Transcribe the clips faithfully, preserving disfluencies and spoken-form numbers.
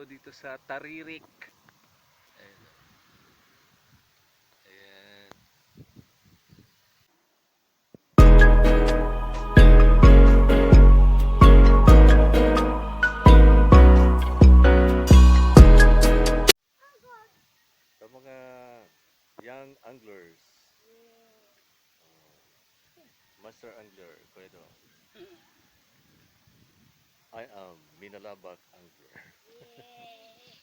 Dito sa Taririk. Ayan. Ayan. Sa mga young anglers. Oh. Master angler, Kuya Dong. I am Minalabac angler.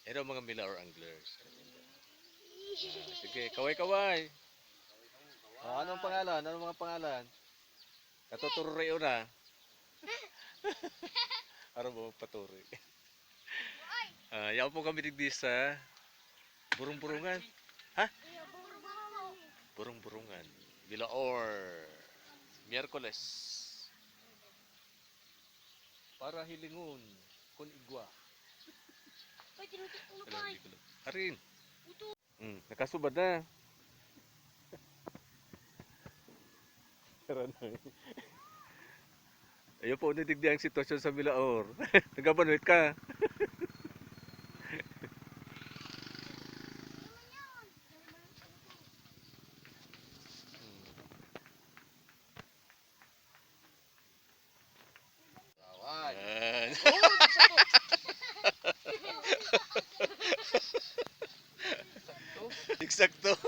Ito mga Milaor anglers. Ah, sige, kaway-kaway. Oh, anong pangalan? Anong mga pangalan? Natuturion na. Araw mo, paturi. Ah, yaon po kami digdi sa Burong-Burungan. Ha? Burong-Burungan. Milaor. Miyerkules. Para hilingon kun igwa. Ay, tinutok ko na, Wala, pay. Di ko alam. Arin. Ito. Mm, nakasubad na. Tara na. Ayun po, nidigdi ang sitwasyon sa Milaor. Nagbabanwit ka. Yan. Eksakto.